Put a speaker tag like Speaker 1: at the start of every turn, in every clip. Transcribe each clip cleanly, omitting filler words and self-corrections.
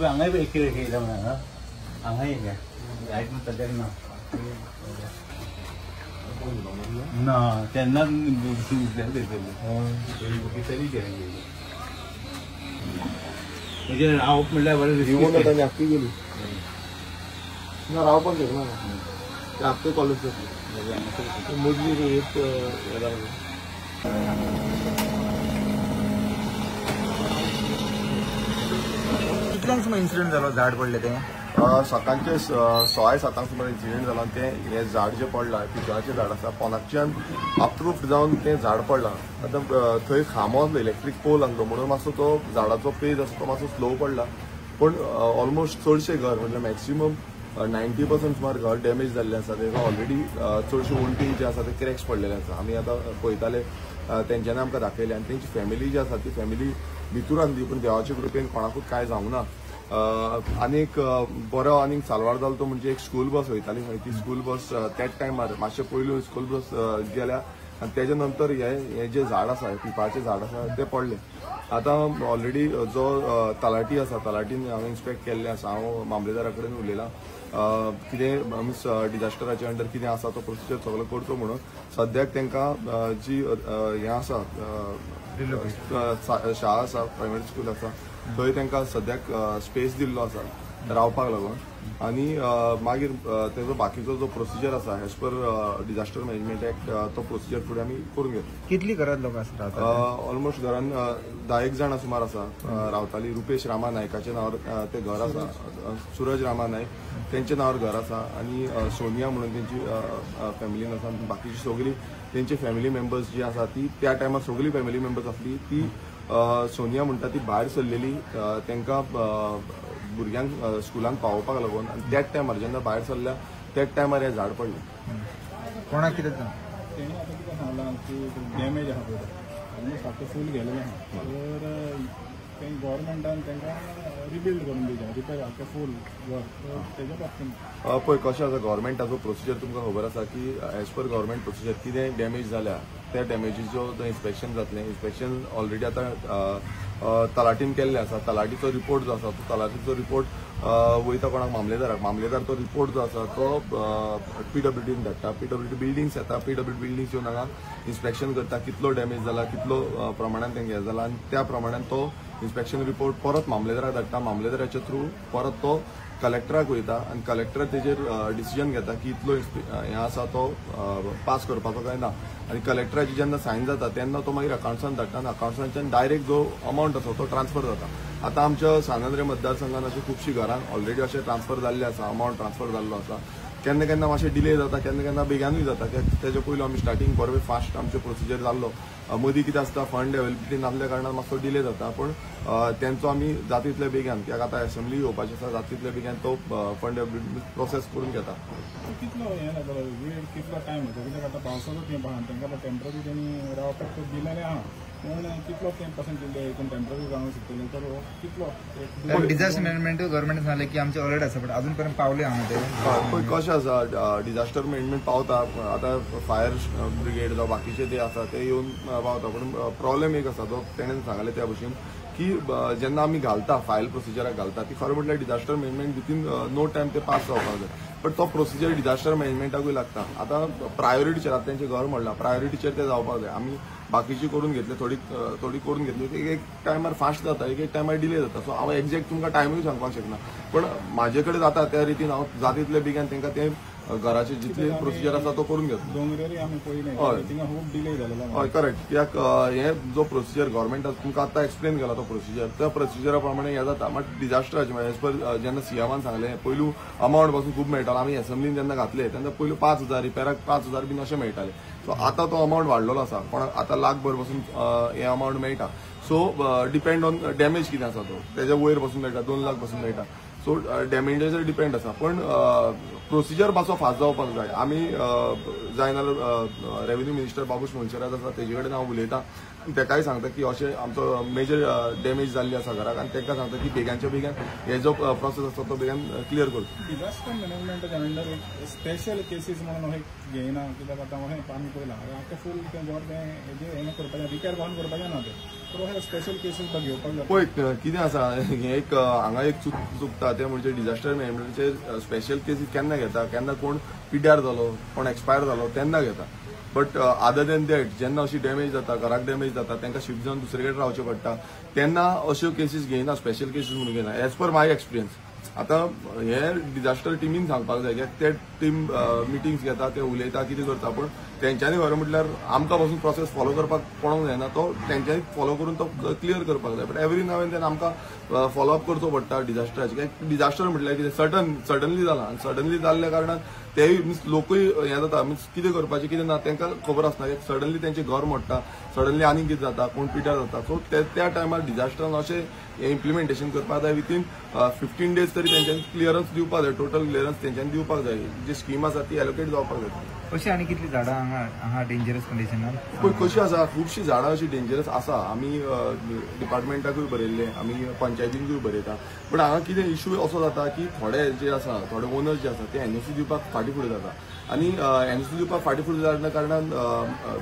Speaker 1: हांगाय एक येयला म्हणा हांगाय येयल्या लायट सद्याक ना ना तेन्ना म्हणजे रावप म्हणल्यार बरें
Speaker 2: आख्खी गेली ना रावपाक शकना ते आख्खे कॉलेज जातले मदली एक
Speaker 3: कितल्यांक सुमार इन्सिडंट जालो झाड पडलें तें?
Speaker 2: सकाळचे 6:15 सुमार इन्सिडंट जालो. तें हें झाड जें पडलां पिंपळाचें झाड आसा, पोनाकच्यान अप्रूव्ड जावन तें झाड पडलां. आतां थंय खांबो आसलो, इलेक्ट्रीक पोल आसलो, म्हणून मातसो तो झाडाचो पेज आसा तो मातसो स्लो पडला. पूण ऑलमोस्ट चडशें घर म्हटल्यार मॅक्सिमम 90% सुमार घर डॅमेज जाल्लें आसा. तेका ऑलरेडी चडशे वण्टी जे आसा ते क्रॅक्स पडलेले आसा. आमी आतां पळयताले तेंच्यांनी आमकां दाखयलें आनी तेंची फॅमिली जी आसा ती फॅमिली भितूर आसली, पूण देवाचे कृपेन कोणाकूच कांय जावंक ना. आनीक बरो आनीक साल्वार जालो तो म्हणजे एक स्कूल बस वयताली खंय, ती स्कूल बस त्याच टायमार मातशें पयलू स्कूल बस गेल्या आनी तेच्या नंतर हे जे झाड आसा पिंपळाचें झाड आसा तें पडलें. आतां ऑलरेडी जो तलाठी आसा तलाठीन हांवें इन्स्पेक्ट केल्लें आसा. हांव मामलेदारा कडेन उलयलां कितें मिन्स डिजास्टराचे अंडर कितें आसा तो प्रोसिजर सगळो करचो म्हणून. सद्याक तांकां जी हें आसा शाळा आसा प्रायमरी स्कूल आसा थंय तांकां सद्याक स्पेस दिल्लो आसा रावपाक लागून. आनी मागीर तेजो बाकीचो जो प्रोसिजर आसा as per disaster management act तो प्रोसिजर फुडें आमी करून घेतले.
Speaker 3: कितली घरांत लोक आसा?
Speaker 2: ऑलमोस्ट घरान 10 जाणां सुमार आसा रावताली. रुपेश रामा नायकाच्या नांवार तें घर आसा, सुरज रामा नायक तेंच्या नांवार घर आसा आनी सोनिया म्हणून तेंची फॅमिलीन आसा. बाकीची सगळी तेंची फॅमिली मेंबर्स जी आसा ती त्या टायमार सगळी फॅमिली मेंबर्स आसली. ती सोनिया म्हणटा ती भायर सरलेली तांकां भुरग्यांक स्कुलांक पावोवपाक लागून आनी त्याच टायमार जेन्ना भायर सरल्या त्याच टायमार हें झाड पडलें.
Speaker 3: कोणाक कितें
Speaker 4: तेणी आतां कितें सांगलां की डॅमेज आसा पळय ऑलमोस्ट आख्खें फूल गेलेलें आसा, तर तें गव्हर्मेंटान तांकां रिबिल्ड करून दिवचें, रिपेर आख्खें फूल घर तेज्या बाबतीन.
Speaker 2: पळय कशें आसा गव्हर्मेंटाचो प्रोसिजर तुमकां खबर आसा की एज पर गव्हर्मेंट प्रोसिजर कितें डॅमेज जाल्या त्या डॅमेजीचो जो इन्स्पेक्शन जातलें. इन्स्पेक्शन ऑलरेडी आतां तलाठीन केल्लें आसा. तलाठीचो रिपोर्ट जो आसा तो तलाठीचो रिपोर्ट वयता कोणाक मामलेदाराक, मामलेदार तो रिपोर्ट जो आसा तो पीडब्ल्यूडीन धाडटा. पीडब्ल्यूडी बिल्डिंग्स येता, पीडब्ल्यूडी बिल्डिंग्स येवन हांगा इन्स्पेक्शन करता कितलो डॅमेज जाला, कितलो प्रमाणान तेंगे हें जाला आनी त्या प्रमाणान तो इन्स्पेक्शन रिपोर्ट परत मामलेदाराक धाडटा. मामलेदाराच्या थ्रू परत तो कलेक्टराक वयता आनी कलेक्टर तेजेर डिसिजन घेता की इतलो हें आसा तो पास करपाचो काय ना. आनी कलेक्टराची जेन्ना सायन जाता तेन्ना तो मागीर अकावंट्सान धाडटा आनी अकावंट्सांच्यान डायरेक्ट जो अमावंट आसा तो ट्रान्सफर जाता. आतां आमच्या सांत आंद्रे मतदारसंघान अशी खुबशीं घरां ऑलरेडी अशें ट्रान्सफर जाल्ले आसा, अमावंट ट्रान्सफर जाल्लो आसा. केन्ना केन्ना मातशें डिले जाता, केन्ना केन्ना बेगानूय जाता. तेच्या पयलू आमी स्टार्टींग बरो फास्ट आमचो प्रोसिजर जाल्लो. मदीं कितें आसता फंड अवेलेबिलिटी नासल्या कारणान मातसो डिले जाता, पूण तेंचो आमी जाता तितल्या बेगान, कित्याक आतां एसेंब्ली येवपाची आसा, जाता तितल्या बेगान तो फंड अवेलेबिलिटी प्रोसेस करून घेता.
Speaker 4: कितलो हें जातलो वेळ, कितलो टायम वयता? कित्याक आतां पावसाचो तेंप आहा, तांकां टेम्पररी तेणी रावपाक दिलेलें आहा, पूण कितलो तेंप पासून हितून टेम्पररी रावंक शकतले तर कितलो?
Speaker 3: डिजास्टर मॅनेजमेंट गव्हर्मेंट सांगलें की आमचे अलर्ट आसा, बट अजून पर्यंत पावले हांगा ते.
Speaker 2: पळय कशें आसा डिजास्टर मॅनेजमेंट पावता, आतां फायर ब्रिगेड जावं बाकीचे ते आसा ते येवन पावता. पूण प्रॉब्लेम एक आसा जो तेणें सांगलें त्या भशेन की जेन्ना आमी घालता फायल प्रोसिजराक घालता ती खरें म्हटल्यार disaster management within no time ते पास जावपाक जाय, बट तो प्रोसिजर डिजास्टर मॅनेजमेंटाकूय लागता. आतां प्रायोरिटीचेर आतां तेंचें घर म्हणलां प्रायोरिटीचेर तें जावपाक जाय. आमी बाकीची करून घेतले, थोडी थोडी करून घेतली, एक एक टायमार फास्ट जाता, एक एक टायमार डिले जाता. सो हांव एक्झॅक्ट तुमकां टायमूय सांगपाक शकना, पूण म्हाजे कडेन जाता त्या रितीन हांव जाता तितले बेगीन तांकां ते घराचे जितले प्रोसिजर आसा तो करून घेतलो.
Speaker 4: दोंगरेर आमी पळयलें थिंगा खूब डिले जालेलो.
Speaker 2: हय करेक्ट, कित्याक हे जो प्रोसिजर गव्हर्मेंटान तुमकां आतां एक्सप्लेन केला तो प्रोसिजर, त्या प्रोसिजरा प्रमाणे हें जाता. मात डिजास्टराचें एज पर जेन्ना सीएमान सांगलें पयलू अमावंट पासून खूब मेळटालो. आमी एसेंब्लीन जेन्ना घातले तेन्ना पयलू 5,000 रिपेराक 5,000 बीन अशें मेळटालें. सो आतां तो अमावंट वाडलेलो आसा, पण आतां लाखभर पासून हे अमावंट मेळटा. सो डिपेंड ऑन डॅमेज कितें आसा तो तेज्या वयर पासून मेळटा, 2 लाख पासून मेळटा. सो डॅमेजाचेर डिपेंड आसा, पण प्रोसिजर मातसो फास्ट जावपाक जाय. आमी जायना जाल्यार रेवेन्यू मिनिस्टर बाबूश मोन्सेरात आसा तेजे कडेन हांव उलयतां आनी तेकाय सांगता की अशें आमचो मेजर डॅमेज जाल्ली आसा घराक आनी तांकां सांगता की बेगानच्या बेगान हे जो प्रोसेस आसा तो बेगान क्लियर करचो.
Speaker 4: डिजास्टर मॅनेजमेंटाच्या अंडर एक स्पेशल केसीस म्हणून अशें घेयना, कित्याक आतां अशें आमी पळयलां आख्खें फूल तें घर तें हेजें हें करपाचें, रिपेर पासून करपाचें ना तें. तर अशे स्पेशल केसीस घेवपाक जाय.
Speaker 2: पळय कितें आसा, हें एक हांगा एक चुकता तें म्हणजे डिजास्टर मॅनेजमेंटाचेर स्पेशल केसीस केन्ना घेता, केन्ना कोण पिड्ड्यार जालो, कोण एक्सपायर जालो तेन्ना घेता. बट अदर देन that जेन्ना अशी डॅमेज जाता, घराक डॅमेज जाता, तांकां शिफ्ट जावन दुसरे कडेन रावचें पडटा, तेन्ना अश्यो केसीस घेयना, स्पेशल केसीस म्हणून घेयना. एज पर my experience आतां हे डिजास्टर टिमीन सांगपाक जाय, कित्याक ते टीम मिटिंग्स घेता, ते उलयता, कितें करता, पूण तेंच्यांनी खरें म्हटल्यार आमकां पासून प्रोसेस फॉलो करपाक पडोंक जायना, तो तेंच्यांनी फॉलो करून तो क्लियर करपाक जाय. But every now and then आमकां फॉलोअप करचो पडटा डिजास्टराचेर, कित्याक डिजास्टर म्हटल्यार कितें सडनली जालां आनी सडनली जाल्ल्या कारणान तेय मिन्स लोकूय हें जाता, मिन्स कितें करपाचें कितें ना तांकां खबर आसना, कित्याक सडनली तेंचें घर मोडटा, सडनली आनीक कितें जाता, कोण पिड्ड्यार जाता. सो त्या टायमार डिजास्टरान अशें इम्प्लिमेंटेशन करपाक जाय, विथीन 15 डेज तरी तेंच्यांनी क्लियरन्स दिवपाक जाय, टोटल क्लियरन्स तेंच्यांनी दिवपाक जाय, जी स्कीम आसा ती एलोकेट जावपाक जाय.
Speaker 3: अशी आनी कितली झाडां हांगा डेंजरस कंडिशनान?
Speaker 2: पळय कशी आसा, खुबशीं झाडां अशीं डेंजरस आसा. आमी डिपार्टमेंटाकूय बरयल्लें, आमी पंचायतींकूय बरयता, पूण हांगा कितें इशू असो जाता की थोडे जे आसा, थोडे ओनर्स जे आसा ते एनओसी दिवपाक फाटीं फुडें जाता आनी एनओसी दिवपाक फाटीं फुडें जाल्ल्या कारणान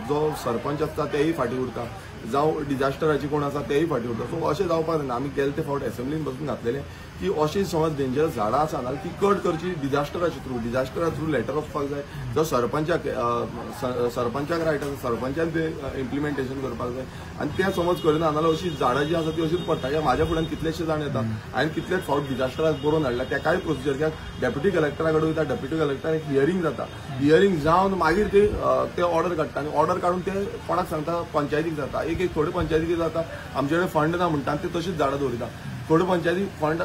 Speaker 2: जो सरपंच आसता तेय फाटीं उरता, जावं डिजास्टराची कोण आसा तेय फाटीं उरता. सो अशें जावपाक जायना. आमी गेले ते फावट एसेंब्लीन बसून घातलेलें की अशी समज डेंजरस झाडां आसा नाल्यार ती कट करची डिजास्टराचे थ्रू, डिजास्टरा थ्रू लेटर वचपाक जाय, जो सरपंचाक रायट आसा सरपंचान ते इम्प्लिमेंटेशन करपाक जाय आनी तें समज करिना नाल्यार अशी झाडां जी आसा ती अशीच पडटा. कित्याक म्हाज्या फुड्यान कितलेशे जाण येता, हांवें कितलेच फावट डिजास्टराक बरोवन हाडला, तेकाय प्रोसिजर, कित्याक डेप्युटी कलेक्टरा कडेन वयता, डेप्युटी कलेक्टराक हियरींग जाता, हियरींग जावन मागीर ते ऑर्डर काडटा आनी ऑर्डर काडून ते कोणाक सांगता, पंचायतीक जाता. एक एक थोडे पंचायतीक जाता आमचे कडेन फंड ना म्हणटा आनी ते तशीच झाडां दवरिता, थोड्यो पंचायती फंड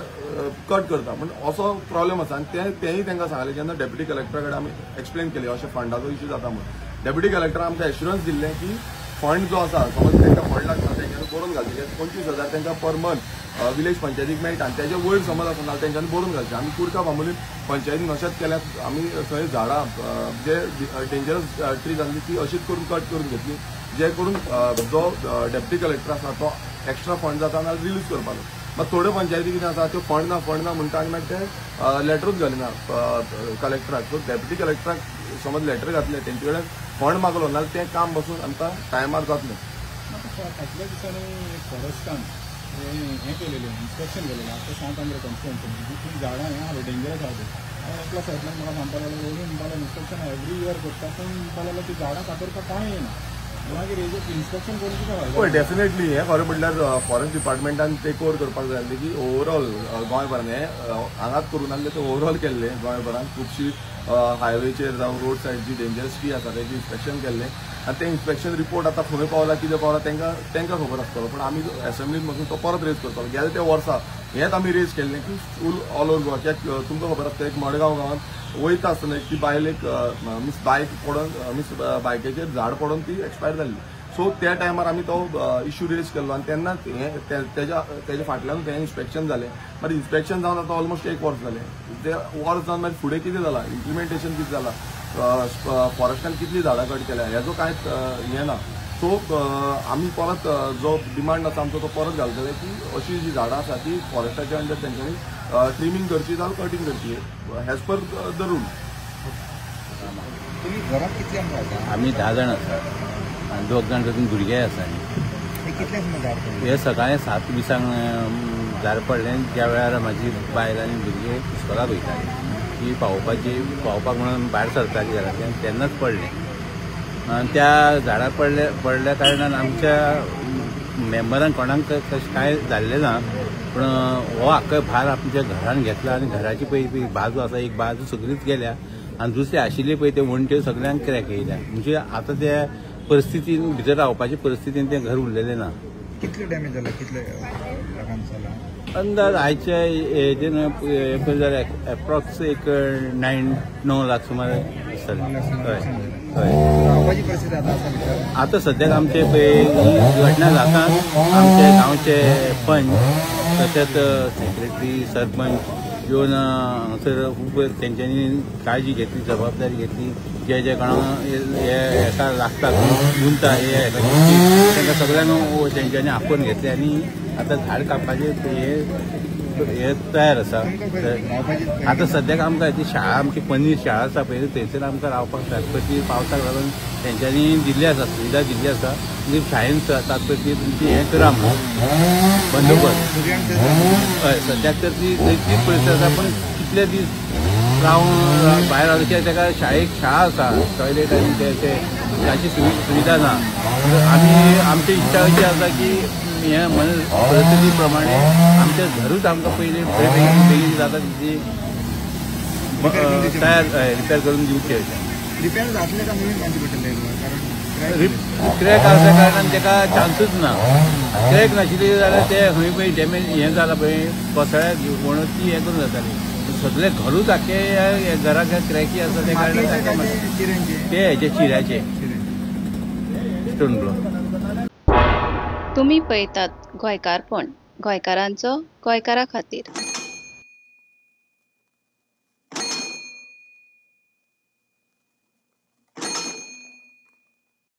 Speaker 2: कट करता, पूण असो प्रॉब्लेम आसा. आनी तेंय तांकां सांगलें जेन्ना डेप्युटी कलेक्टरा कडेन आमी एक्सप्लेन केलें अशें फंडाचो इश्यू जाता म्हणून, डेप्युटी कलेक्टरान आमकां एश्युरन्स दिल्लें की फंड जो आसा समज तांकां फंड लागता तेंच्यांनी बरोवन घालचें, कित्याक 25,000 तांकां पर मंथ विलेज पंचायतीक मेळटा आनी तेजे वयर समज आसा नाल्यार तेंच्यांनी बरोवन घालचें. आमी कुडका बांबोलीन पंचायतीन अशेंच केल्यार आमी थंय झाडां जे डेंजरस ट्रीज आसली ती अशीच करून कट करून घेतली, जे करून जो डेप्युटी कलेक्टर आसा तो एक्स्ट्रा फंड जाता नाल्यार रिलीज करपाक. मात थोड्यो पंचायती कितें आसा त्यो फंड ना फंड ना म्हणटा आनी मागीर ते लेटरूच घालिना कलेक्टराक. सो डेप्युटी कलेक्टराक समज लेटर घातलें, तेंचे कडेन फंड मागलो नाल्यार तें काम बसून आमकां टायमार जातलें.
Speaker 4: फाटल्या दिसांनी फॉरेस्टान हें केलेलें, इन्स्पेक्शन केलेलें आतां सांत आंद्रे कॉन्स्टिट्युएन्सी ती झाडां हें आहा डेंजरस आहा ती. एकलो सायडल्यान म्हाका सांगपाक लागलो, ओजून म्हणपाक लागलो इन्स्पेक्शन एवरी इयर करता, पूण म्हणपाक लागलो ती झाडां कातरपाक कांय येना, मागीर इन्स्पेक्शन करून कितें फायदो?
Speaker 2: पळय डेफिनेटली हें खरें म्हटल्यार फॉरेस्ट डिपार्टमेंटान टेक ओवर करपाक जाय आसलें की ओवरऑल गोंयभरान हें हांगाच करूं नासलें तें ओवरऑल केल्लें गोंयभरान खुबशी हायवेचेर जावं रोड सायड जी डेंजरस ट्री आसा तेजें इन्स्पेक्शन केल्लें आनी तें इन्स्पेक्शन रिपोर्ट आतां खंय पावला कितें पावला तांकां खबर आसतलो, पूण आमी एसेंब्लीन बसून तो परत रेज करतलो. गेले ते वर्सा हेंच आमी रेज केल्लें की फूल ऑल ओवर गोवा, कित्याक तुमकां खबर आसता एक मडगांव गांवांत वयता आसतना एक ती बायल एक मिस बायक पडोन मिस बायकेचेर झाड पडोन ती एक्सपायर जाल्ली. सो त्या टायमार आमी तो इश्यू रेज केल्लो आनी तेन्ना हें तेज्या फाटल्यान तें इन्स्पेक्शन जालें. मागीर इन्स्पेक्शन जावन आतां ऑलमोस्ट 1 वर्स जालें, तें वर्स जावन मागीर फुडें कितें जालां, इम्प्लिमेंटेशन कितें जालां, फॉरेस्टान कितलीं झाडां कट केल्या हेजो कांयच हें ना. सो आमी परत जो डिमांड आसा आमचो तो परत घालतले की अशी जी झाडां आसा ती फॉरेस्टाच्या अंडर तेंच्यांनी ट्रिमींग करची जावं कटींग करची एज पर the rule.
Speaker 3: तुमी घरात कितले आसा?
Speaker 1: आमी 10 जाण आसा आनी 2 जाण तातूंत भुरगे आसा. हे सकाळी 7:20 झाड पडलें, ज्या वेळार म्हाजी बायल आनी भुरगे इस्कोलाक वयताली ती पावोवपाक म्हणून भायर सरताली घरांतल्यान तेन्नाच पडलें. आनी त्या झाडार पडल्या कारणान आमच्या मेंबरांक कोणाक तशें कांय जाल्लें ना, पूण हो आख्खो भार आमच्या घरान घेतला आनी घराची पळय बाजू आसा, एक बाजू सगळीच गेल्या आनी दुसरी आशिल्ली पळय ते वण्ट्यो सगळ्यांक क्रॅक येयल्या. म्हणजे आतां त्या परिस्थितीन भितर रावपाचे परिस्थितीन तें घर उरलेलें ना.
Speaker 3: कितले डॅमेज जाला, कितले लोकांक जाला?
Speaker 1: अंदाज आयच्या हेजेन पळय जाल्यार एप्रॉक्स एक 9 लाख सुमार आसतलें. हय हय,
Speaker 3: रावपाची परिस्थिती आतां आसा भितर.
Speaker 1: आतां सद्याक आमचे पळय ही घटना जाता आमचे गांवचे पंच तशेंच सेक्रेटरी सरपंच येवन हांगासर खूब तेंच्यांनी काळजी घेतली, जबाबदारी घेतली. जे जे कोणाक हे हेका लागता गुंता हे हेका तांकां सगळ्यांक तेंच्यांनी आपोवन घेतले आनी आतां झाड कापपाचें हे तयार आसा. आतां सद्याक आमकां ती शाळा आमची पनीर शाळा आसा पळय थंयसर आमकां रावपाक तात्पुरती पावसाक लागून तेंच्यांनी दिल्ली आसा, सुविधा दिल्ली आसा. म्हणजे शाळेन तात्पुरती तुमची हें करा म्हणून बंदोबस्त. हय, सद्याक तर ती तीच परिस्थिती आसा. पूण कितले दीस रावन भायर रावले कित्याक ताका शाळेक शाळा आसा, टॉयलेट आनी ते ताची सुविधा ना. आमी आमची इच्छा अशी आसा की हे परिस्थिती प्रमाणे आमच्या घरूच आमकां पयलीं बेगीन बेगीन जाता तिची तयार रिपेर करून दिवचे.
Speaker 3: रिपेर जातले काय नवीन बांदचे पडटले?
Speaker 1: क्रॅक आसल्या कारणान ताका चान्सूच ना. क्रॅक नाशिल्ली जाल्यार ते खंय पळय डॅमेज हें जालां पळय कोसळ्याक वणती हें करून जाताली. सगळे घरूच आख्खे घराक क्रॅकी आसा त्या कारणान ते हेचे चिऱ्याचे स्टोन ब्लॉक.
Speaker 5: तुम्ही पळयतात गोंयकारपण, गोंयकारांचो गोंयकारा खातीर.